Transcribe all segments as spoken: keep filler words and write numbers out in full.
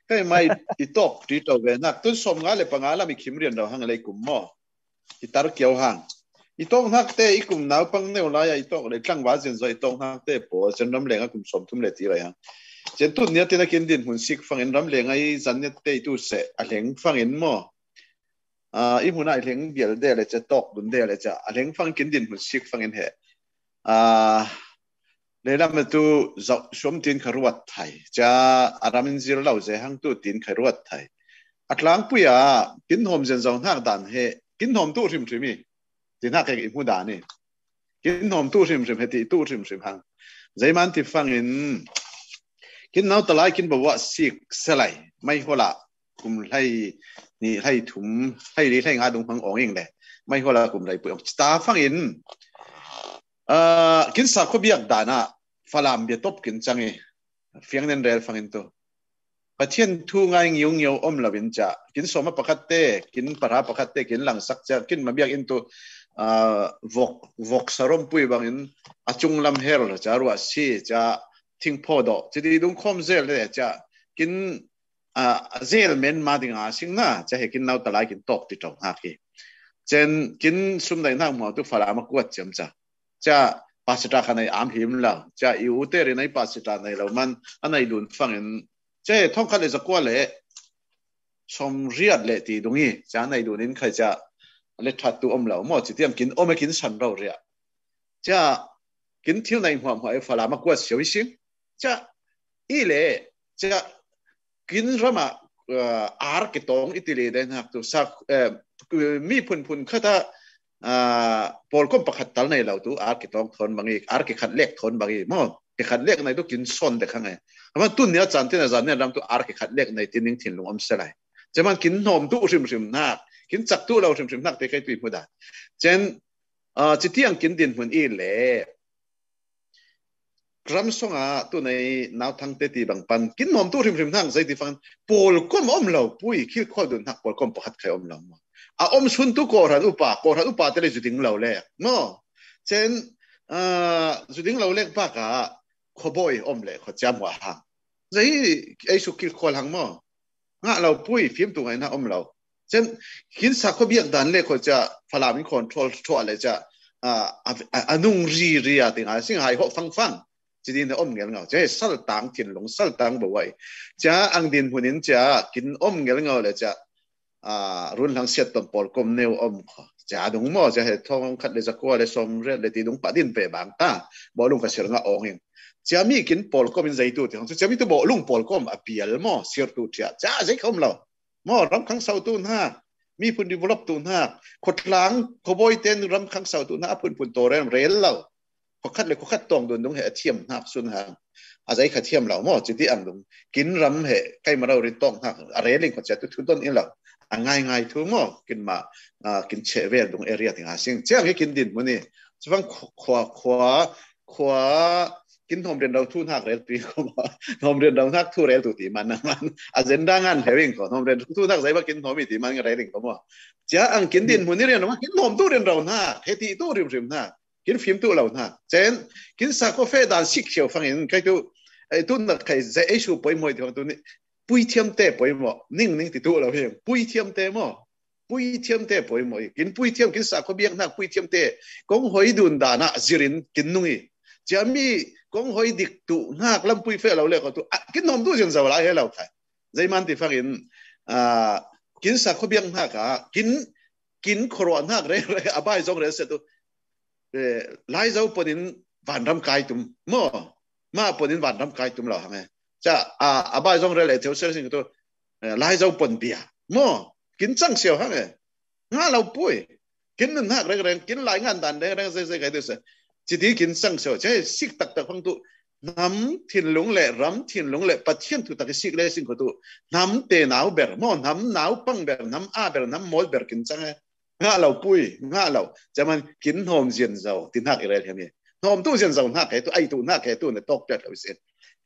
Kei mai i tawk ti to ve nak tun sawm nga le panga lam i khim rian lo hang lei kum maw? I tar kiau hang. I tawk nak te i kum naupang neu lai a i tawk le tlangval zin zo i tawk nak te pawl cen ram leng a kum sawm thum le ti lai hang. Cen tun nia te na kin din hun sik fangin ram leng a i zan nia te i tu se a leng fangin maw? A, i hmuna i leng bial de le ca tawk dun de le ca a leng fang kin din hun sik fangin he. A, leilam tu zau suam tin kha ruat thai ca a ram in zir lo ze hang tu tin kha ruat thai. A tlangpui a kin hawm zen zo hnak dan he kin hawm tu hrim hrim i ti hnak he i hmu dan i kin hawm tu hrim hrim he ti tu hrim hrim hang. Zeiman ti fangin kin nau talai kin bawa sik selai mai hola kum hlei ni hlei thum hlei li hlei nga dung hang ong ing le mai hola kum hlei pui ong ta fangin, ah, kin sa kho biak dana Falam bia top kin changi fiang nen rel fangin tu Pathian thu ngai ngiu ngiu om lo in ca kin sawma pakhat te kin para pakhat te kin langsak ca kin ma biak in tu, ah, vok vok sarom pui bangin a chung lam her ca ruah si ca thing pho do ci di dung khom zel le ca kin, ah, zel men ma ding a sing na ca he kin nau talai kin tawk ti tawk hnak hi. Cen kin sum dai hnak hmuah tu Falam a kuat ciam ca ca pasita kha nei am him lo ca i u te ri nei pasita nei lo man a nei dun fangin ca he thong khat le zakua le sawm riat le ti dung hi ca nei dun in khai ca le that tu om lo maw ci tiang kin om e kin san ro ria ca kin thil nei hmuah hmuah e Falam a kuat siau i sing ca i le ca kin rama, eh, ar ke tawng i ti le dai hnak tu sa, eh, mi phun phun khata, ah, pawlkom pakhat tal nei lo tu ar ke tawng thawn bangi ar ke khat lek thawn bangi maw ke khat lek nei tu kin son de khang e. Ama tun nia chan tin a zan nia ram tu ar ke khat lek nei tin ning thin lung om selai. Ceman kin hnom tu hrim hrim hnak kin chak tu lo hrim hrim hnak te kai tu i hmu dan. Cen, ah, ci tiang kin din hmun i le ram song a tu nei nau thang te ti bang pan kin hnom tu hrim hrim hnak zei ti fang pawlkom om lo pui khil khol dun hnak pawlkom pakhat khai om lo maw? A om sun tu kawhran upa kawhran upa te le zu ding lo le maw? Cen, ah, zu ding lo lek bak a khawbawi om le khaw ciam hua hang zei ei su khil khol hang maw? Ngah lo pui fim tu ngai na om lo. Cen kin sa kho biak dan le khaw ca Falam in control thua le ca, ah, a, a, a nung ri ri a ting a sing hai ho fang fang ci din om ngel ngau ca sal tang thin lung sal tang bo wai ca ang din hmun in ca kin om ngel ngau le ca, ah, run hlang siat ton pawlkom neu om kho ca dung maw ca he thong khat le zakua le sawm riat le ti dung pa din pe bang ta bawlung ka sir nga ong in ca mi kin pawlkom in zei tu ti hong ca mi tu bawlung pawlkom a pial maw sir tu tia ca zei khom lo. Maw ram khang sau tu hnak mi phun develop tu hnak khotlang khobawi ten ram khang sau tu hnak a phun phun to rel rel lo. Khokhat le khokhat tawng dun dung he a thiam hnak sun hang a zei kha thiam lo maw ci ti ang dung kin ram he kai ma rau rin tawng hnak a reling kho cia tu thu don in lo a ngai ngai thu maw kin ma, ah, kin che vel dung area ting a sing ciang he kin din hmun i cuvang khua khua khua kin hnom rin rau thu hnak rel tu i kho maw hnom rin rau hnak thu rel tu ti man na man a zen da ngan he wing kho hnom rin thu hnak zei ba kin hnom i ti man nga rel ing kho maw cia ang kin din hmun i rian maw kin hnom tu rin rau hnak he ti tu rim rim hnak kin fim tu lo hna. Cen, kin sa kho fe dan sik siau fangin kai tu, eh, tu na kai ze ei su poimaw ti fang tu ni pui thiam te poimaw ning ning ti tu lo hi pui thiam te maw pui thiam te poimaw kin pui thiam kin sa kho biak hnak pui thiam te kong hoi dun dan a zirin kin nung i cia mi kong hoi dik tu hnak lam pui fe lo le ko tu, ah, kin hnom tu zian zo lai he lo khai zei man ti fangin, ah, kin sa kho biak hnak a kin kin khuaruah hnak reng reng a bai zong rel se tu, eh, Laizo pon in vanram kai tum maw mah pon in vanram kai tum lo hang e ca a, a bai zong rel e theu sel sing tu, eh, Laizo pon bia maw kin chang siau hang e nga lo pui kin nun hnak reng reng kin lai ngan dan reng reng zei zei kai tu se ci ti kin chang siau ce sik tak tak hang tu hnam thinlung le ram thinlung le Pathian thu tak i sik le sing kho tu hnam te nau ber maw hnam nau pang ber hnam a ber hnam mawl ber kin chang e. Ngah lo pui ngah lo ceman kin hnom zian zo ti hnak i rel hiam hi. Hnom tu zian zo hnak he tu ai tu hnak he tu na tawk piat lo i sin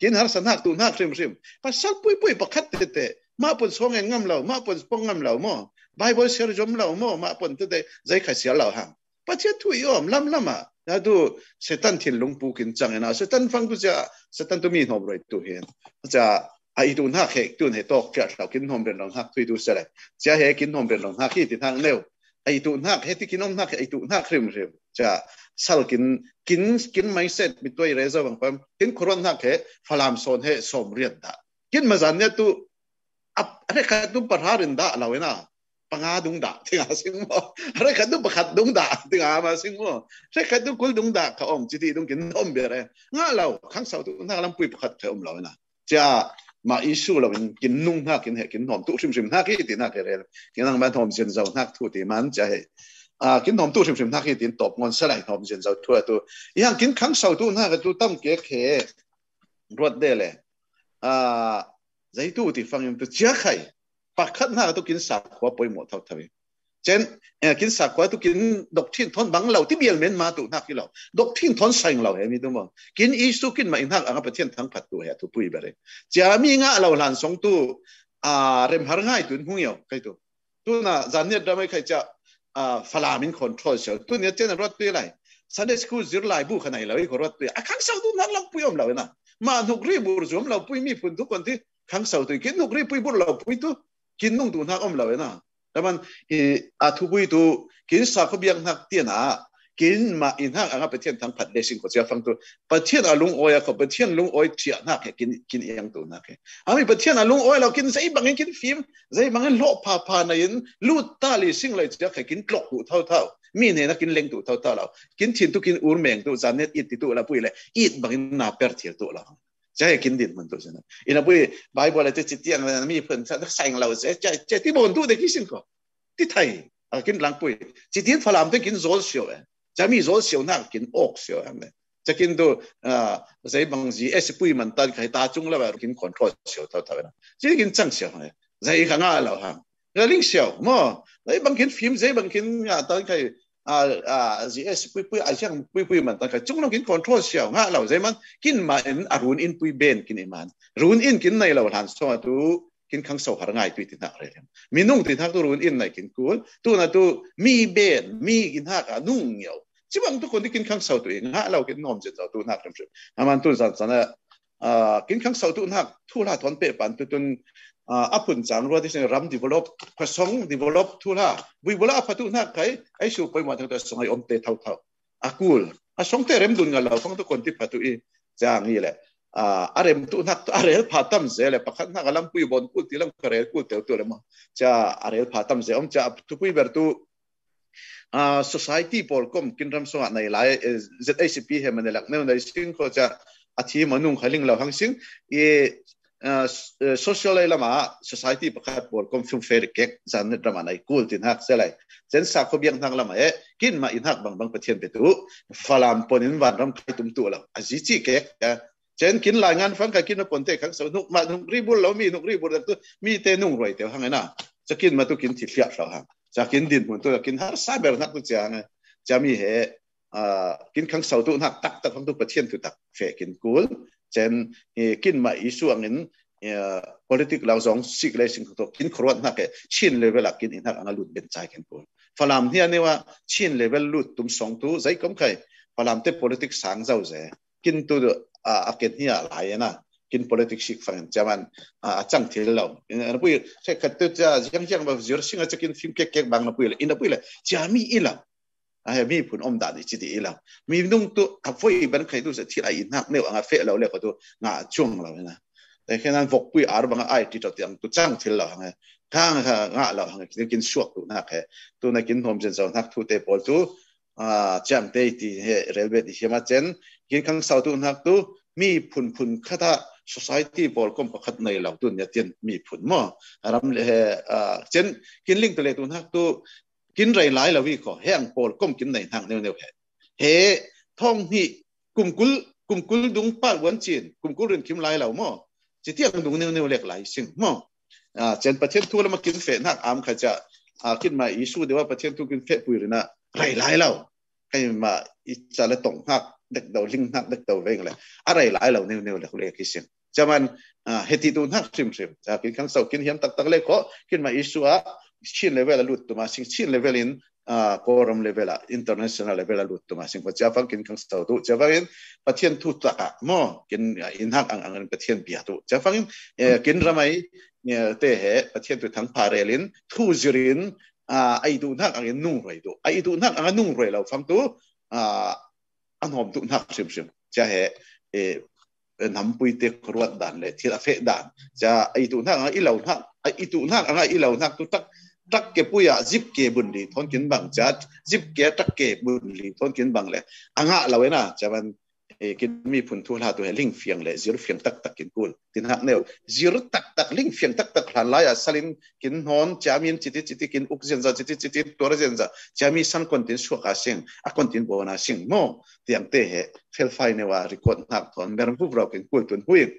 kin harsa hnak tu hnak hrim hrim pasal pui pui pakhat te te mah pon song en ngam lo mah pon pong ngam lo maw Bible ser zom lo maw mah pon te te zei kha sial lo hang Pathian thu i om lam lam a na tu Satan thinlung pu kin chang ena Satan fang tu cia Satan tu mi hnom roi tu hin cia A i tu hnak he tun he tawk kiat hlau kin hnom ren lo hnak thui tu se lai. Cia he kin hnom ren lo hnak hi ti hnak neu. A i tu hnak he ti kin om hnak he a i tu hnak hrim hrim. Cia sal kin, kin, kin mindset mi tuai re zo bang pam. Kin khuaruat hnak he Falam sawn he sawm riat dah. Kin mazan nia tu a, a hrekhat tu pahra rin dah lo ina. Panga dung dah, tinga sing maw. A hrekhat tu pakhat dung dah, tinga ma sing maw. Hrekhat tu kul dung dah ka om, citi dung kin om ber e. Nga lo, khang sau tu hnak lampui pakhat ka om lo ina. Cia ma issue lo in kin nung hnak kin he kin hnom tu hrim hrim hnak hi ti hnak he rel. Kin ang ban hnom zin zo hnak thu ti man cia he. A, kin hnom tu hrim hrim hnak hi tin tawp ngon sa lai hnom zin zo thu a tu. I hang kin khang sau tu hnak a tu tam kek he. Ruat de le. A, zei tu ti fang in tu cia khai. Pakhat hnak a tu kin sakhua poimawh thau thau in. Cen, eh, kin sakhua tu kin doctrine thawn bang lo, ti bial men ma tu hnak hi lo. Doctrine thawn saing lo he mi tu maw. Kin issue kin ma in hnak anga Pathian thangphat tu he a thupui ber e. Cia mi nga lo hlan song tu, a, rem har ngai tu in hung yo, kai tu. Tu na, zan niat ram ai khai cia, a, Falam in control sio. Tu niat cen a ruat tu lai. Sunday school zir lai bu kha nai lo i ko ruat tu. A khang sau tu hnak lampui om lo ina. Ma hnuk ri bur zum lo pui mi phun tu kon ti khang sau tu. Kin hnuk ri pui bur lo pui tu. Kin nung tu hnak om lo ina. Taman, i, a thupui tu, kin sa kho biak hnak tian a, kin ma in hnak anga Pathian thangphat le sing ko cia fang tu, Pathian a lung oi a ko, Pathian lung oi cia hnak he, kin, kin iang tu hnak he. Ami Pathian a lung oi lo, kin zei bangin kin fim, zei bangin lo pha pha na in, lut ta li sing lai cia he, kin tlok tu thau thau. Mi ne na kin leng tu thau thau lo. Kin thin tu kin ur meng tu, zan net it ti tu la pui le, it bangin na per thil tu lo. Cia he kin din hmun tu sin. Ina pui Bible a te ci tiang le mi phun sa saing lo se, cia, cia ti bon tu de ki sin ko. Ti thai. A kin lang pui. Ci tin Falam te kin zol sio e. Cia mi zol sio na kin ok sio ang le. Cia kin tu, a, zei bang zi e si pui man tan khai ta chung la ba kin control sio thau thau na. Ci kin chang sio hang. Zei ka nga lo hang. Ka ling sio mo. Zei bang kin fim zei bang kin nga tan khai a, a, zi e si pui pui, a siang pui pui man tan khai chung lo kin control sio nga lo zei man kin ma in a run in pui ben kin i man. Run in kin nei lo hlan so tu kin khang sau har ngai tu ti hnak rel. Minung ti hnak tu run in nei kin kul. Tu na tu mi ben, mi kin hnak a nung ngiau. Ci bang tu kon ti kin khang sau tu i nga lo kin nom zin zo tu hnak rem rem. Aman tu zan zan a, a, kin khang sau tu hnak thu la thon pe pan tu tun, a, a phun chang ruat i sin ram develop, khua song develop thu la. Vui bula a pha tu hnak khai, ai su poi ma thang tu song ai om te thau thau. A kul. A song te rem dun nga lo fang tu kon ti pha tu i. Chang i le. A, a rem tu hnak tu a rel pha tam ze le pakhat hnak a lampui bon kul ti lam ka rel kul teu tu le mo. Cia a rel pha tam ze om cia thupui ber tu, a, society pawl kom kin ram song a nei lai, eh, Z A C P he man lak neu nei sing ko cia a thi ma nung kha ling lo hang sing. I, a, s-, eh, social lai lama society pakhat pawl kom film fair kek zan net ram a nei kul tin hak se lai. Zen sa ko biang hnak lama e, kin ma in hak bang bang Pathian pe tu, Falam pon in van ram kai tum tu lo. A zi ci kek, a, cen kin lai ngan fang ka kin ma pon te khang sau hnuk ma hnuk ri bul lo mi hnuk ri bul tu mi te nung roi te hang ena. Cia kin ma tu kin thi hliah hlau hang. Cia kin din hmun tu kin har sa ber hnak tu cia hang. Cia mi he, a, kin khang sau tu hnak tak tak hang tu Pathian tu tak fe kin kul. Cen, e, kin ma Isu angin, e, politik lau zong sik le sing tu kin khuaruat hnak e Chin level a kin in hak anga lut ben cai kin kul. Falam hnia newa Chin level lut tum song tu zei kom khai Falam te politik sang zau ze. Kin tu, a, a ken hi a lai ena. Kin politik sik fang in cia man, a, a chang thil lo. In, a pui, se khat tu cia, ziang ziang ba zir sing a cia kin fim kek kek bang na pui le, in a pui le, cia mi i lo. A he mi phun om dan i ci di i lo. Mi nung tu, a voi ban khai tu se thil a i hnak neu anga fe lo le ko tu, nga chuang lo ena. Te khen an vok pui ar bang a ai ti to tiang tu chang thil lo hang e. Kang ha nga lo hang e, kin suak tu hnak he. Tu na kin hnom zen zo hnak thu te pawl tu, a, ciang te ti he railway ti hiam a cen, kin khang sau tu hnak tu, mi phun phun khat a society pawl kom pakhat nei lo tu nia tian mi phun maw. A ram le he, a, cen, kin ling tu le tu hnak tu, kin rei lai lo hi ko, he ang pawl kom kin nei hnak neu neu he. He, thong hnih, kum kul, kum kul dung pal wan cin, kum kul rin kim lai lo maw. Ci tiang dung neu neu lek lai sing maw. A, cen Pathian thu lama kin fe hnak am kha cia, a, kin ma Isu dewa Pathian thu kin fe pui rina, rei lai lo. Kai ma i ca le tong hnak dek do, ling hnak dek do veng le. A rei lai lo neu neu lek le ki sing. Cia man, a, heti tu hnak hrim hrim. A, kin khang sau kin hiam tak tak le ko, kin ma Isu a, Chin level a lut tu ma sing, Chin level in, ah, Kawlram level ah, international level ah lut tung a sing ko. Cia fang kin kang sau tu. Cia fangin Pathian thu tak ah maw, kin, ah, in hak ang angin Pathian bia tu. Cia fangin, eh, kin ramai, eh, te he Pathian thu thang pha relin, thu zirin, ah, ai duh hak angin nung roi tu. Ai duh hak ang a nung roi lo fang tu, ah, a nuam duh hak hrimhrim. Cia he, eh, nampuite khuaruat dan le thil a feh dan. Cia ai duh hak ang a i lo hak, ai duh hak ang a i lo hak tu tak, tak ke pui ah zip ke bun li thon kin bang. Cia zip ke tak ke bun li thon kin bang le. A ngah lo e na, cia man, eh, kin miphun thu hla tu he ling fiang le zir fiang tak tak kin kul. Tin hak neu, zir tak tak, ling fiang tak tak hlan lai ah salin kin hnon, cia min citi citi kin uk zian za, citi citi tuar zian za, cia mi san kon tin suak a sing, a kon tin bawn a sing maw. Tiang te he, felfai neu a record hak thon, mer vup rau kin kul tun hui.